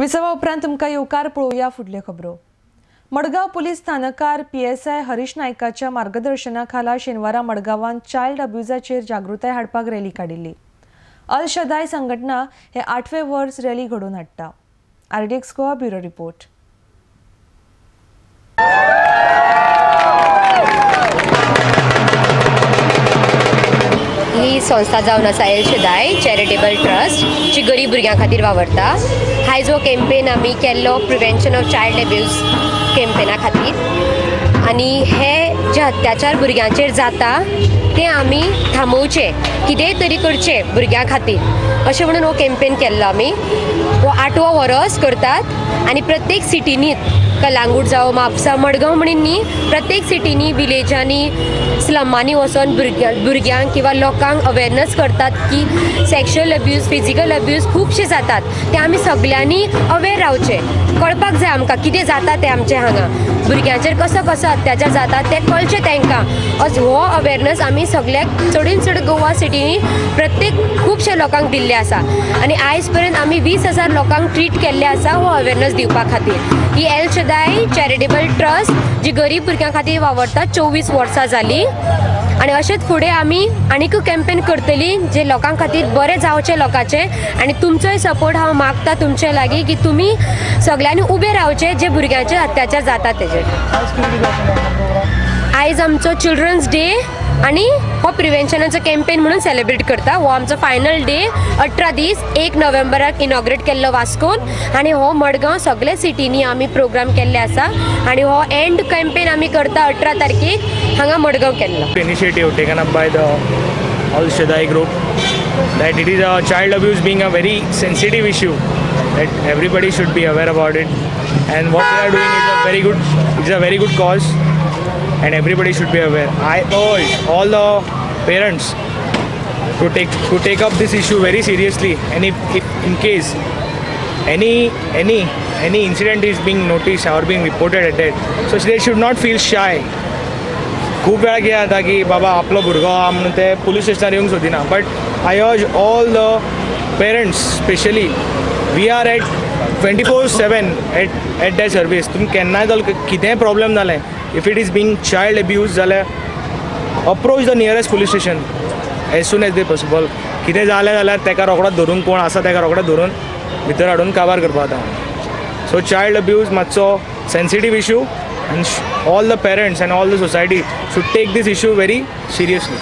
विसवा उपरांत तुमकां येवकार पळोवया फुडल्यो खबरो. मडगांव पुलीस स्थानकार PSI Harish नायकाच्या मार्गदर्शना खाला शेनवारा मडगांवांत चायल्ड अब्युजाचेर जागृताय हाडपाक रॅली काडिल्ली. अल शदाय संघटना हे 8वें वर्स रॅली घडोवन हाडटा. RDX Goa bureau report. ही संस्था जावन आसा एल शदाय चॅरिटेबल ट्रस्ट जी गरीब भुरग्यां खातीर वावरता. आयज हो कॅम्पेन आमी केल्लो प्रिवेन्शन ऑफ चायल्ड एब्यूज कॅम्पेना खातीर आनी हे जे अत्याचार भुरग्यांचेर जाता ते आमी थांबोवचे, कितेंय तरी करचें भुरग्यां खातीर अशें म्हणून हो कॅम्पेन केल्लो आमी. हो 8वो वरस करतात आनी प्रत्येक सिटींनी, कलांगूट जावं म्हापसा मडगांव म्हणून न्ही, प्रत्येक सिटींनी विलेजांनी स्लमांनी वचोन भुरग्यांक किंवा लोकांक अवेरनस करतात की सेक्शुअल अब्यूज फिजिकल अब्यूज खुबशे जातात ते आमी सगल्यांनी अवेर रावचें, कळपाक जाय आमकां कितें जाता तें आमचें हांगा भुरग्यांचेर कसो कसो अत्याचार जाता तें कळचें तांकां. हो अवेरनस आमी सगळ्याक चडीन चड गोवा सिटींनी प्रत्येक खुबशे लोकांक दिल्ले आसा आनी आयज पर्यंत आमी 20,000 लोकांक ट्रीट केल्ले आसा हो अवेरनस दिवपा खातीर. ही एल शदाय चॅरिटेबल ट्रस्ट जी गरीब भुरग्यां खातीर वावरता 24 वर्सां जालीं आनी अशेंच फुडें आमी आनीकूय कॅम्पेन करतली जे लोकां खातीर बरें जावचें लोकांचें. आनी तुमचोय सपोर्ट हांव मागता तुमचे लागीं की तुमी सगल्यांनी उबे रावचे जे भुरग्यांचेर अत्याचार जाता तेजेर. आयज आमचो चिल्ड्रन्स डे आनी हो प्रिवेन्शनाचो कॅम्पेन म्हणून सेलिब्रेट करता. हो आमचो फायनल डे 18 दीस 1 नोव्हेंबराक इनॉग्रेट केल्लो वास्कोन आनी हो मडगांव सगळे सिटींनी आमी प्रोग्राम केल्ले आसा आनी हो एंड कॅम्पेन आमी करता 18 तारखेक हांगा मडगांव केल्लो. Initiative taken up by the Al Shaddai group that it is a child abuse being a very sensitive issue that everybody should be aware about it and what they are doing is a very good cause and everybody should be aware. I urge all the parents to take up this issue very seriously and if in case any incident is being noticed or being reported at that, so they should not feel shy. खूब वेळा कितें जाता की बाबा आपलो भुरगो आहा म्हणून ते पुलीस स्टेशनार येवंक सोदिना, but I urge all the parents specially we are at 24/7 at that service. तुमी केन्नाय जाल्यार कितेंय प्रॉब्लम जालें, if it is being child abuse जाल्यार approach the nearest police station as soon as they possible. कितें जालें जाल्यार तेका रोखडोच धरून, कोण आसा तेका रोखडोच धरून भितर हाडून काबार करपा जाता. सो चायल्ड अब्यूज मातसो sensitive issue and all the parents and all the society should take this issue very seriously.